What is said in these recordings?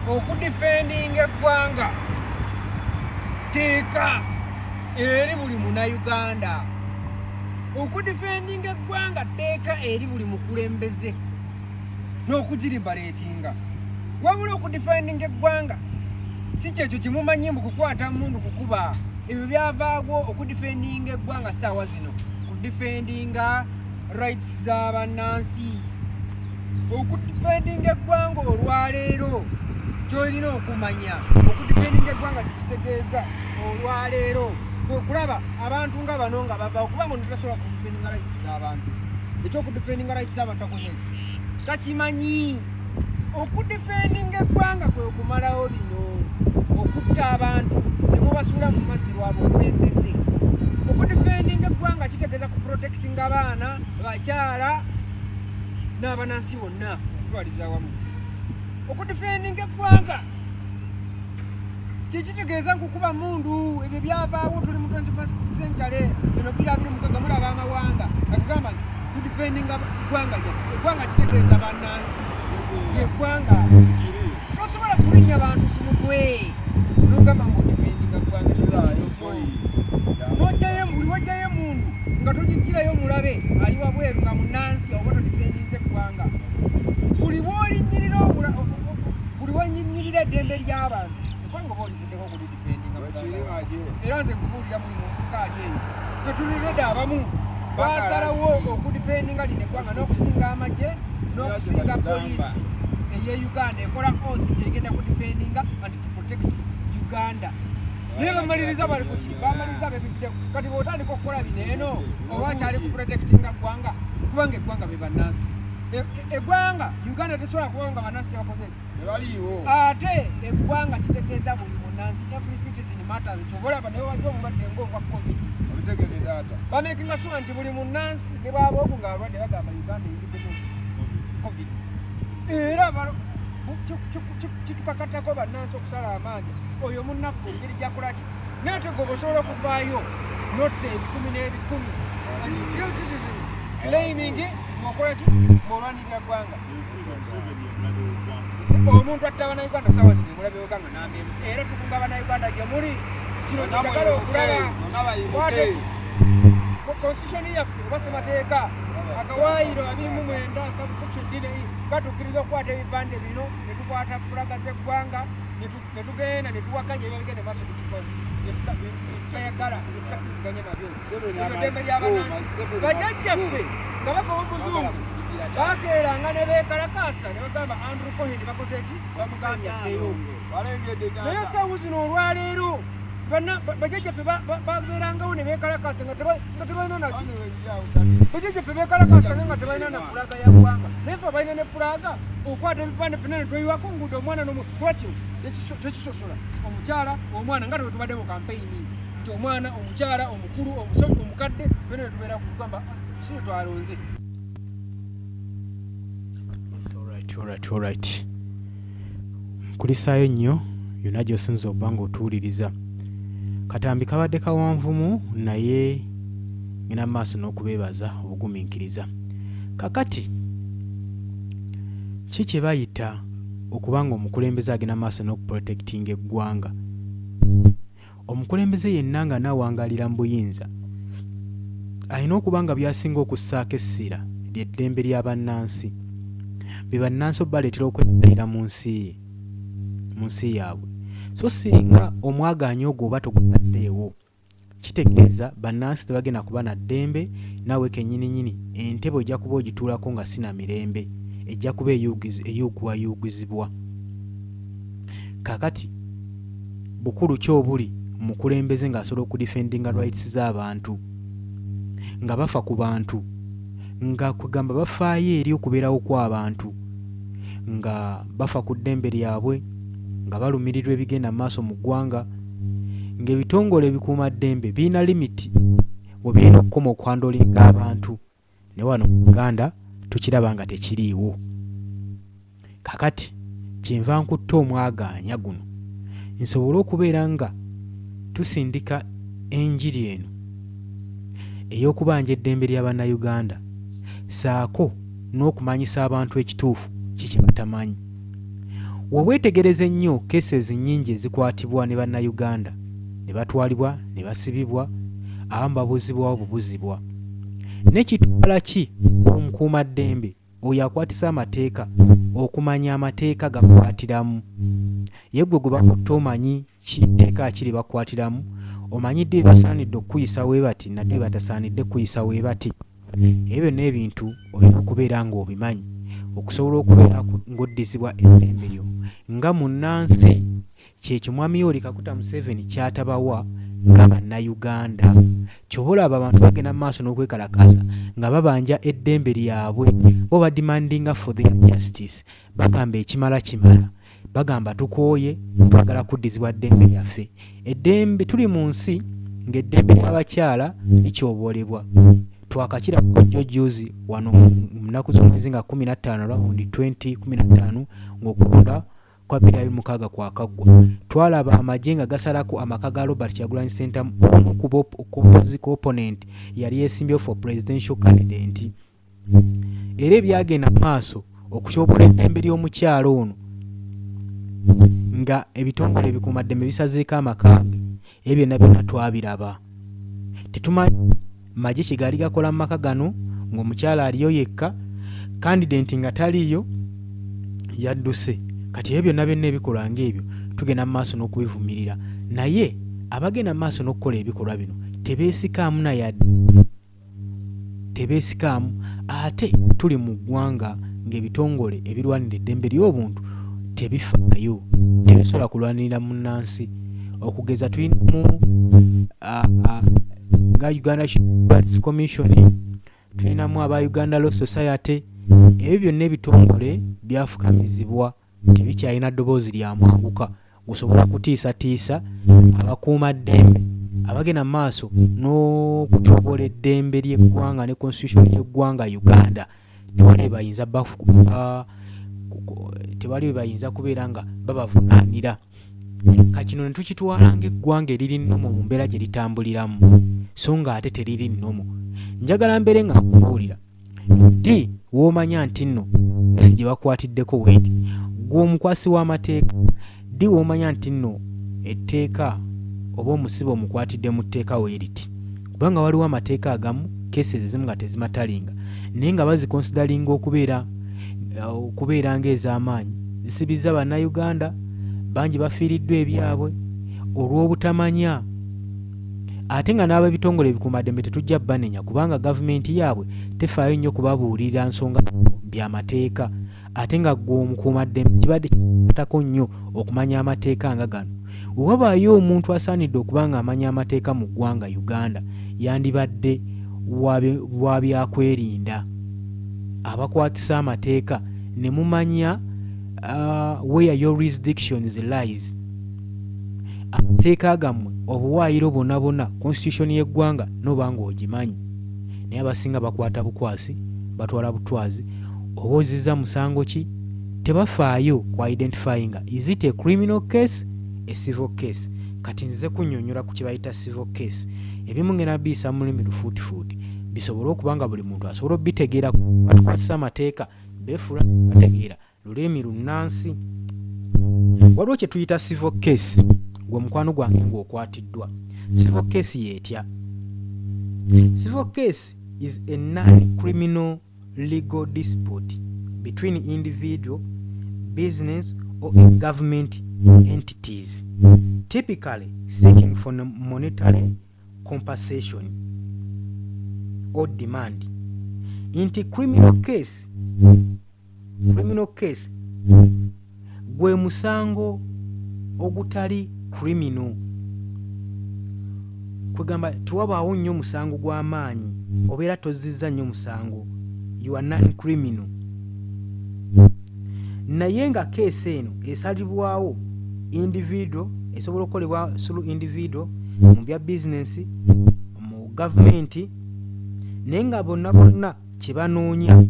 Okudifendinga eggwanga tteeka eri buli Munnayuganda. Okudifendinga eggwanga tteeka eri buli mukulembeze n'okugiribareetinga. Wabula okudifendinga eggwanga si kyekyo kyemumanyi mbu kukwata mundu kukuba. Ebyo byavaagwo. Okudifendinga eggwanga ssaawa zino kudifendinga rights z'abannansi. Okudifendinga eggwanga olwaleero, kyolina okumanya okudifendinga eggwanga kyekitegeeza olwaleero kwekulaba abantu nga bano nga bavaawo, kubanga ono tasobola kudifendinga rights z'abantu. Ekyokudifendinga rights z'abantu takoze eki takimanyi. Okudifendinga eggwanga kwe kumalawo bino okutta abantu ne mubasuula mu mazzi lwa bukulembeze. Okudifendinga eggwanga kitegeeza ku protectinga abaana, bakyala n'abanansi bonna okutwaliza awamu. Okudifendinga eggwanga kikitegeeza nkukuba mundu. Ebyo byavaawo. Tuli mu 21st century eno, 2026. Mulaba amawanga agagamba nti tudifendinga ggwanga lyaffe. Eggwanga kitegeeza bannansi, eggwanga. Tosobola kulinnya bantu ku mutwe nogamba ngu odifendinga ggwanga. Nojjayo buli wajjayo emundu nga togigirayo mulabe ali wabweru nga munansi, oba todifendinze eggwanga. Buli bwolinnyirira, buli wonyinyirira eddembe ly'abantu, eggwanga oba olivuddeko okulidifendinga. Era nze nkubuulira, muli mu kaali eyo, fe tuli ready. Abamu basalawo okudifendinga lino eggwanga n'okusinga amagye n'okusinga poliisi eye Uganda ekola oath egenda kudifendinga and to protect Uganda, naye bamaliriza bali kuki? Bamaliriza bebivuddeko. Kati bw'otandika okukola bino eno, oba kyali ku protectinga ggwanga, kubanga eggwanga be bannansi. Eggwanga Uganda tesobola kubawo nga bannansi tebakoze eki. Ate eggwanga kitegeeza buli munansi, every citizen matters. Kyova olaba naye wajja obulwadde ng'obwa COVID, bamakinga sure nti buli munansi ne bwaba ogu ng'alwadde, bagamba Uganda eyingiddemu COVID. Era kitukakatako bannansi okusala amaanyi oyo munnaffe engeri gyakolaki. Naye tegoba osobola okuvaayo notta ebikumi n'ebikumi and you kill citizens claiming ng'okola ki, ng'olwanirira ggwanga. Omuntu atta Bannayuganda saawa zino emulabe weganga nambemu. Era tukunga Bannayuganda gye muli, kino kyetagala okulaba. Kwate ki constitution yaffe oba ssemateeka akawaayiro 29 subsection D ne E gatukkiriza okukwata ebipande bino ne tukwata fulaga z'eggwanga ne tugenda ne tuwakanya ebyo bigenda maaso tukikoze tutayagala, tutakkiriziganya nabyo. Eryo ddembe ly'abannansi. Bajjajjaffe nga bava omuzungu bakeeranga ne beekalakaasa ne bagamba Andrew Cohen bakoze ki, bamugambye addeyo. Naye essaawa zino olwaleero bajjajjaffe babeerangawo ne beekalakaasa nga tebalina naki. Bajjajjaffe beekalakaasanga nga tebalina na fulaga ya ggwanga, naye ffe abalina ne fulaga okwata ebipande ffenna ne tweyiwako nguudo, omwana kuba kino tekisosola omukyala, omwana, nga twe tubadde mu kampeyini nti omwana, omukyala, omukulu, omukadde, ffenna ne tubeera kugamba kino twalonze. Yes, alright. Nkulisaayo nnyo yonna gy'osinza okuba ng'otuwuliriza. Katambi kabadde kawanvumu, naye ngenda mu maaso n'okubeebaza obugumiikiriza. Kakati ki kye bayita okuba nga omukulembeze agenda mu maaso n'okuprotectinga eggwanga? Omukulembeze yenna nga anaawangalira mu buyinza alina okuba nga by'asinga okussaako essira ly'eddembe lya bannansi, be bannansi obaleetera okwemalira mu nsi ye, mu nsi yaabwe. So singa omwagaanya ogwo oba togutaddeewo, kitegeeza bannansi tebagenda kuba na ddembe, naawe kennyininyini entebe ojja kuba ogituulako nga si na mirembe, ejja kuba eyuuguwayuugizibwa. Kaakati bukulu ki obuli mukulembeze ng'asobola okudifendinga rights z'abantu, nga bafa ku bantu, nga kwegamba bafaayo eri okubeerawo kw'abantu, nga bafa ku ddembe lyabwe, nga balumirirwa ebigenda mu maaso mu ggwanga, ng'ebitongole ebikuuma ddembe birina limiti we birina okukoma okuhandolinga abantu? Naye wano mu Uganda tukiraba nga tekiriiwo. Kakati kyenva nkutta omwagaanya guno nsobole okubeera nga tusindika enjiri eno ey'okubanja eddembe lya Bannayuganda, saako n'okumanyisa abantu ekituufu ki kye batamanyi. Wobwetegereza ennyo cases nnyingi ezikwatibwa ne Bannayuganda ne batwalibwa ne basibibwa, abamu babuzibwawo bubuzibwa. Ne kitwala ki omukuumaddembe oyo akwatisa amateeka okumanya amateeka gakwatiramu? Ye ggwe gwe bakutte omanyi ki tteeka ki lye bakwatiramu? Omanyi ddi lwe basaanidde okukuyisa we bati na ddi lwe batasaanidde kukuyisa we bati? Ebyo byonna ebintu olina okubeera ng'obimanyi okusobola okubeera ng'oddizibwa eddembe lyo nga munnansi. Kyekyo Mwami Yoweri Kaguta Museveni ky'atabawa nga Bannayuganda. Ky'oba olaba abantu bagenda mu maaso n'okwekalakaasa nga babanja eddembe lyabwe, bo badimandinga for their justice. Bagamba ekimala kimala. Bagamba tukooye, twagala kuddizibwa ddembe lyaffe. Eddembe tuli mu nsi ng'eddembe ly'abakyala likyoboolebwa. Twakakirako jjo jjuuzi wano mu nnaku z'omwezi nga 15 rawundi 2015 ng'okulonda kwa 2026 kwakaggwa. Twalaba amagye nga gasalako amaka ga Robert Kyagulanyi Ssentamu omu ku opponent yali yesimbyewo for presidential candidate. Era ebyagenda mu maaso okutyobola eddembe ly'omukyala ono nga ebitongole ebikuumaddembe bisazeeko amaka ge, ebyo byonna byonna twabiraba. Tetumanyi magye kye gaali gakola mu maka gano ng'omukyala aliyo yekka, kandidenti nga taliiyo yadduse. Kati ebyo byonna byonna ebikolwa ng'ebyo tugenda mu maaso n'okubivumirira, naye abagenda mu maaso n'okukola ebikolwa bino tebeesikaamu na yadde. Tebeesikaamu ate tuli mu ggwanga ng'ebitongole ebirwanira eddembe ly'obuntu tebifaayo, tebisobola kulwanirira munnansi. Okugeza tulinamu nga Uganda Human Rights Commission, tulinamu aba Uganda Law Society, ebyo byonna ebitongole byafukamizibwa. Tebikyalina ddoboozi lya mwanguka gusobola kutiisatiisa abakuumaddembe abagenda mu maaso n'okutyoboola eddembe ly'eggwanga ne constitution y'eggwanga Uganda. Tewali bayinza tewali bayinza kubeera nga babavunaanira. Kakino ne tukitwala ng'eggwanga eriri nnomo mu mbeera gye litambuliramu, so ng'ate teriri nnomo. Njagala mbeere nga nkubuulira ddi w'omanya nti nno esi gye bakwatiddeko weeti, ggwe omukwasi w'amateeka, ddi w'omanya nti nno etteeka oba omusibe omukwatidde mu tteeka weeriti, kubanga waliwo amateeka agamu cases ezimu nga tezimatalinga naye nga bazikonsidalinga okubeera ng'ez'amaanyi. Zisibizza Bannayuganda bangi, bafiiriddwa ebyabwe olw'obutamanya. Ate nga n'ab'ebitongole ebikuumaddembe tetujja banenya kubanga gavumenti yaabwe tefaayo nnyo kubabuulirira nsonga by'amateeka, ate nga ggwe omukuumaddembe kibadde kikwatako nnyo okumanya amateeka nga gano. We wabaayo omuntu asaanidde okuba ng'amanya amateeka mu ggwanga Uganda, yandibadde wa byakwerinda abakwatisa amateeka ne mumanya where your jurisdictions lies. Amateeka gammwe, obuwaayiro bwonna bwonna, constitution y'eggwanga n'oba ng'ogimanyi. Naye abasinga bakwata bukwasi, batwala butwazi, oba ozizza musango ki, tebafaayo ku identifyinga is it a criminal case, a civil case. Kati nzize kunnyonnyola ku kye bayita civil case. Ebimu ngenda biyisa mu lulimi lufuutifuuti bisobole okuba nga buli muntu asobola obitegeera. Batukwasisa amateeka beefuula bategeera lulimi lunnansi. Waliwo kye tuyita civil case. Gwe mukwano gwange ng'okwatiddwa, civil case yeetya? Civil case is a non-criminal legal dispute between individual, business or a government entities, typically seeking for monetary compensation or demand. Nti criminal case gwe musango ogutali criminal, kwegamba tewabaawo nnyo musango gw'amaanyi, obeera tozizza nnyo musango, you are non criminal, naye nga case eno esalibwawo individual, esobola okukolebwa through individual, mu bya bizinensi, mu gavumenti, naye nga bonna bonna kye banoonya,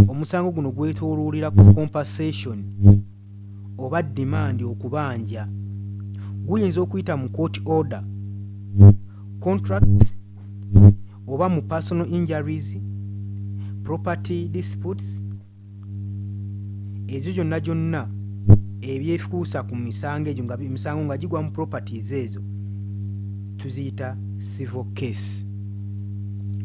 omusango guno gwetooloolera ku compensation oba demand, okubanja. Guyinza okuyita mu court order, contracts, oba mu personal injuries, property disputes. Ezo gyonna gyonna ebyekuusa ku misango egyo, nga emisango nga gigwa mu properties ezo, tuziyita civil case.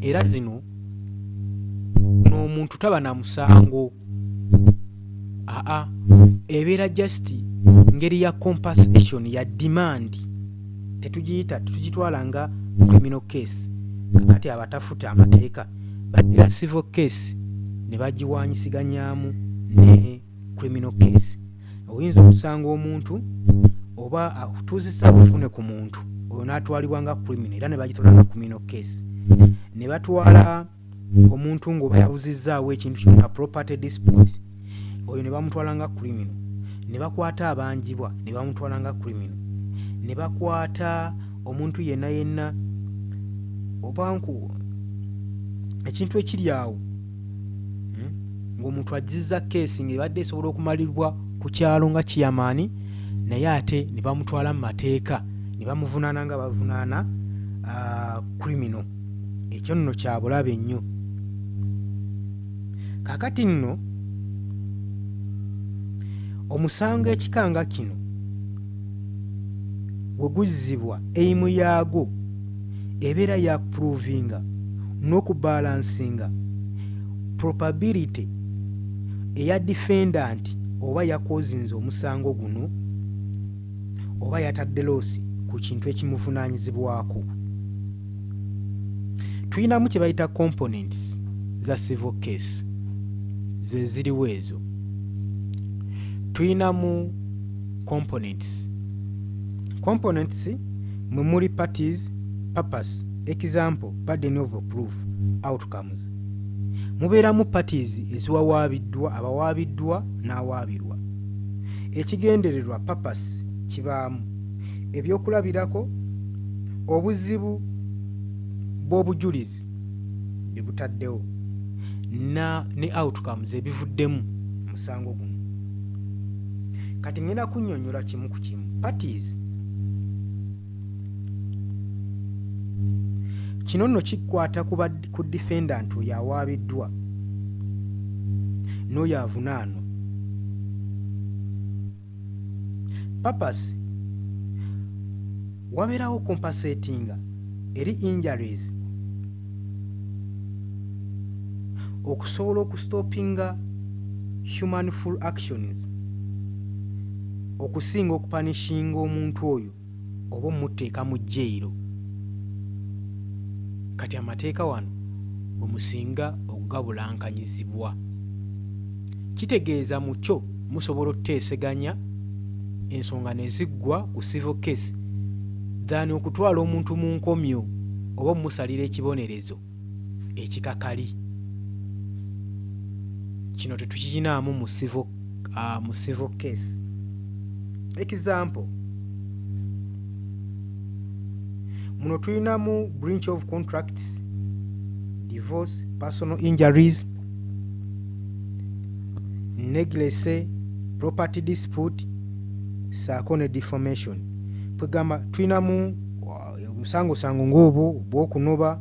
Era zino n'omuntu taba na musango, aa ebeera just ngeri ya compensation, ya demand. Tetugiyita, tetugitwala nga criminal case. Kakati abatafuta amateeka baddira civil case ne bagiwanyisiganyamu ne criminal case. Oyinza okusanga omuntu oba atuuzisa buvune ku muntu oyo n'atwalibwa nga criminal, era ne bagitwala nga criminal case. Ne batwala omuntu ng'oba yabuzizzaawo ekintu kyonna, property dispute, oyo ne bamutwala nga criminal. Ne bakwata abanjibwa ne bamutwala nga criminal. Ne bakwata omuntu yenna yenna oba nku ekintu ekiri awo, Ng'omuntu ajjizza keesi ng'ebadde esobola okumalirwa ku kyalo nga kiyamaani, naye ate ne bamutwala mu mateeka ne bamuvunaana nga bavunaana criminal. Ekyo nno kya bulabe nnyo. Kaakati nno omusango ekika nga kino we guzzibwa, aim yaagwo ebeera ya kuprovinga n'okubalansinga probability eya defendant, oba yakozinze omusango guno oba yatadde loss ku kintu ekimuvunaanyizibwako. Tulinamu kye bayita components za civil case, ze ziriwo ezo. Tulinamu components. Components mwe muli parties, purpose, example, burden of proof, outcomes. Mubeeramu parties eziwawaabiddwa, abawaabiddwa n'awaabirwa. Ekigendererwa, purpose, kibaamu ebyokulabirako, obuzibu bw'obujulizi bye butaddewo, na ne outcomes, ebivuddemu musango guno. Kati ngenda kunnyonnyola kimu ku kimu. Parties, kino nno kikwata ku defendant, oyo awaabiddwa n'oyo avunaanwa. Purpose, wabeerawo compensatinga eri injuries okusobola okustopinga human full actions, okusinga okupunishinga omuntu oyo oba omuteeka mu jail. Kati amateeka wano we musinga okugabulankanyizibwa, kitegeeza mu kyo musobola okuteeseganya ensonga ne ziggwa ku civil case than okutwala omuntu mu nkomyo oba omusalira ekibonerezo ekikakali. Kino tetukirinaamu mu civil case. Example, muno tulinamu breach of contracts, divorce, personal injuries, negligence, property dispute, saako ne defamation. Kwegamba tulinamu obusangosango ng'obwo bw'okunoba,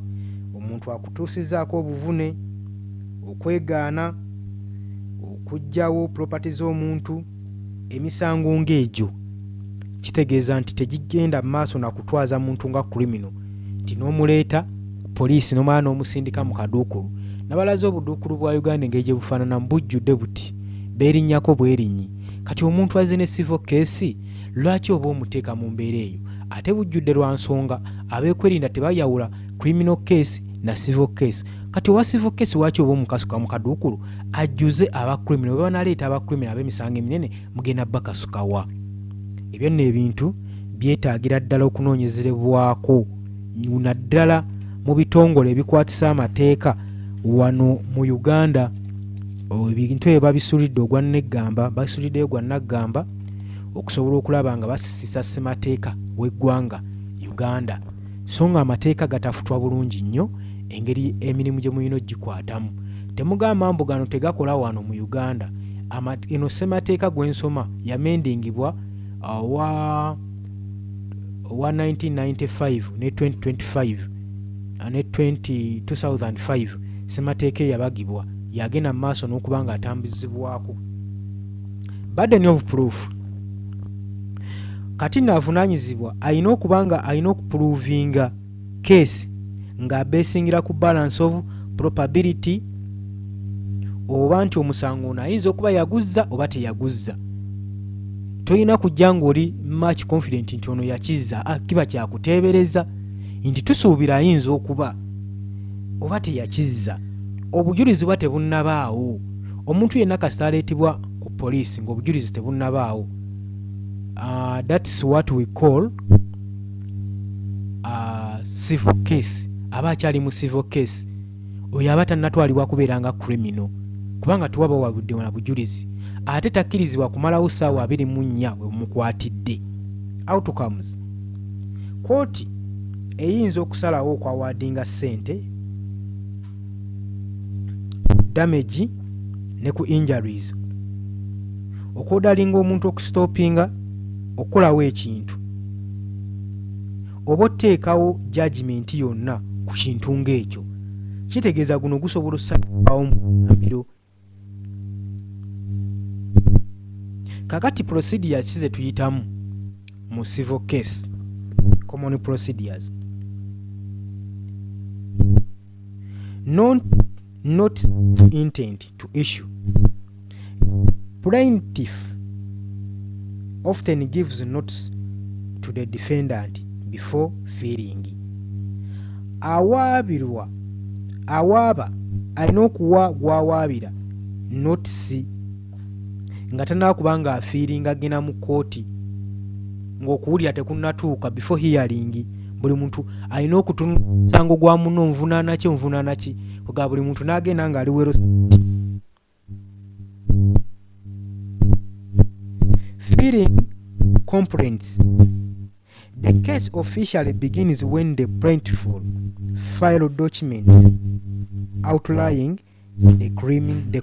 omuntu akutuusizaako obuvune, okwegaana, okuggyawo property z'omuntu, emisango ng'egyo. Kitegeeza nti tegigenda mu maaso nakutwaza muntu nga criminal, nti n'omuleeta poliisi n'omala n'omusindika mu kaduukulu. Nabalaze obuduukulu bwa Uganda engeri gye bufaananamu, bujjudde buti, beerinnyako bwerinnyi. Kati omuntu azze ne civil case, lwaki oba omuteeka mu mbeera eyo? Ate bujjudde lwa nsonga abeekwerinda tebayawula criminal case na civil case. Kati owa civil case waki oba omukasuka mu kaduukulu ajjuze aba criminal? Bwe banaleeta aba criminal, ab'emisango eminene, mugenda bakasukawa? Ebyo nno ebintu byetaagira ddala okunoonyezerebwako, naddala mu bitongole ebikwatisa amateeka wano mu Uganda. Ebintu ebyo babisulidde ogwa neggamba, basuliddeyo gwa naggamba okusobola okulaba nga basisisa ssemateeka w'eggwanga Uganda, so nga amateeka gatafutwa bulungi nnyo engeri emirimu gye mulina ogikwatamu. Temugamba mbu gano tegakola wano mu Uganda. Eno ssemateeka gwensoma yamendingibwa owa 1995 ne 2025 ne 20 2005. Ssemateeka eyabagibwa yagenda mu maaso n'okuba nga atambuzibwako. Burden of proof. Kati nno avunaanyizibwa alina okuba nga alina okuprovinga case ng'abeesingira ku balance of probability, oba nti omusango ono ayinza okuba yaguzza oba teyaguzza. Tolina kujja ng'oli much confident nti ono yakizza. Kiba kyakuteebereza nti tusuubira ayinza okuba oba teyakizza. Obujulizi buba tebunnabaawo. Omuntu yenna kasita aleetebwa ku poliisi ng'obujulizi tebunnabaawo, that's what we call civil case. Aba akyali mu civil case, oyo aba tannatwalibwa kubeera nga criminal, kubanga tewaba wabudde na bujulizi, ate takkirizibwa kumalawo ssaawa 24 we bumukwatidde. Outcomes: kooti eyinza okusalawo okwawardinga ssente, damage ne ku injuries, okworderinga omuntu okustopinga okukolawo ekintu, oba oteekawo judgment yonna ku kintu ng'ekyo. Kitegeeza guno gusobola osalibwawo mu mbiro. Kakati procedures ki ze tuyitamu mu civil case? Common procedures: not intent to issue. Plaintiff often gives notice to the defendant before filing. Awaabirwa, awaaba alina okuwa gwawaabira notice nga tannaba nga afilinga, agenda mu kkooti ng'okuwulira tekunnatuuka, before hearing. Buli muntu alina okutunula omusango gwa munno, nvunaana ki, nvunaana ki, ga buli muntu n'agenda ng'ali well. Filing complaints: the case officially begins when the plaintiff file documents outlining the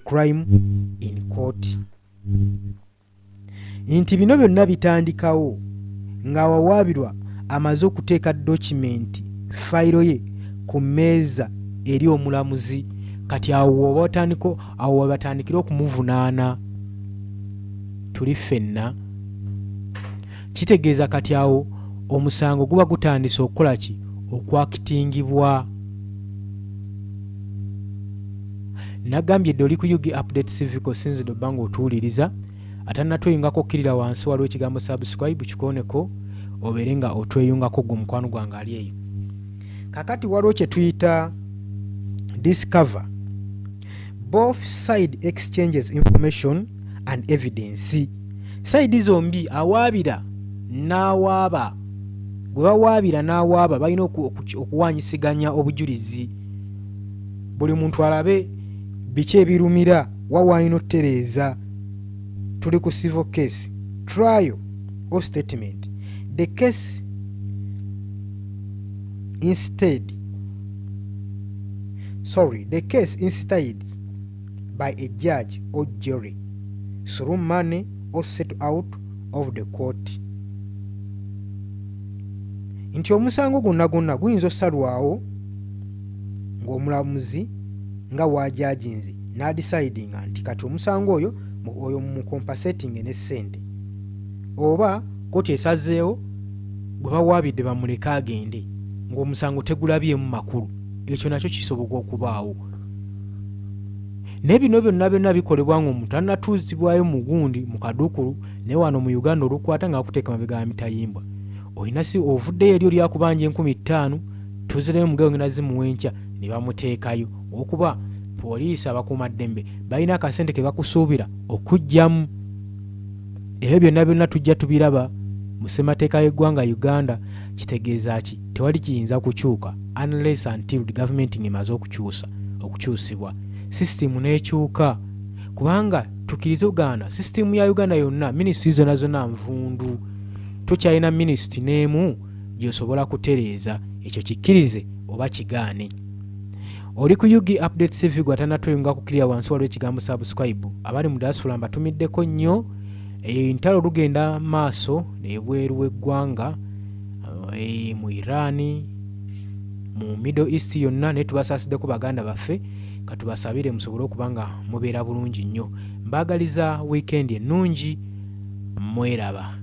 crime in court. Nti bino byonna bitandikawo ng'awawaabirwa amaze okuteeka document fayiro ye ku mmeeza eri omulamuzi. Kati awo webatandika, awo webatandikira okumuvunaana. Tuli ffenna? Kitegeeza kati awo omusango guba gutandise okukola ki? Okwakitingibwa. Nagambye dde oli ku UG Update Civic. Osinzidde obba nga otuwuliriza, atannatweyungako, kkirira wansi, waliwo ekigambo subscribe, kikooneko obeere nga otweyungako, gwe omukwano gwange ali eyo. Kakati waliwo kye tuyita discover. Both side exchanges information and evidence. Side zombi, awaabira n'awaaba, gwe bawaabira n'awaaba, balina okuwanyisiganya obujulizi, buli muntu alabe biki ebirumira wa waalina otutereeza. Tuli ku civil case. Trial or statement: the case instead, sorry, the case instead by a judge or jury through money or set out of the court. Nti omusango gwonna gwonna guyinza osalwawo ng'omulamuzi nga wajudginze n'adecidinga nti kati omusango oyo oyo mucompensating ne ssente, oba kooti esazeewo gwe bawaabidde bamuleke agende ng'omusango tegulabyemu makulu. Ekyo nakyo kisoboka okubaawo. Naye bino byonna byonna bikolebwa ng'omuntu annatuuzibwayo mu gundi mu kaduukulu. Naye wano mu Uganda olukwata nga bakuteeka mabega ya mitayimbwa, olina si ovuddeyo eri olyakubanja 5000, tuzirayo mugewo ngenda zimuwa enkya, ne bamuteekayo okuba poliisi. Abakuumaddembe balina akasente ke bakusuubira okuggyamu. Ebyo byonna byonna tujja tubiraba mu ssemateeka y'eggwanga Uganda. Kitegeeza ki? Tewali kiyinza kukyuka unless until the government ng'emaze okukyusa, okukyusibwa sisitimu n'ekyuka, kubanga tukkirize ogaana, sisitimu ya Uganda yonna, minisitule zonna zonna nvundu. Tokyalina minisitule n'emu gy'osobola kutereeza. Ekyo kikkirize oba kigaane. Oli ku UG Update CV. Gwe atanatweyunga, kukirira wansi, waliwo ekigambo subscribe. Abali mu diaspora mbatumiddeko nnyo. Entalo lugenda maaso ebweru w'eggwanga, mu Iran, mu Middle East yonna, naye tubasaasiddeko baganda baffe. Katubasabire musobole okuba nga mubeera bulungi nnyo. Mbaagaliza wiikendi ennungi. Mweraba.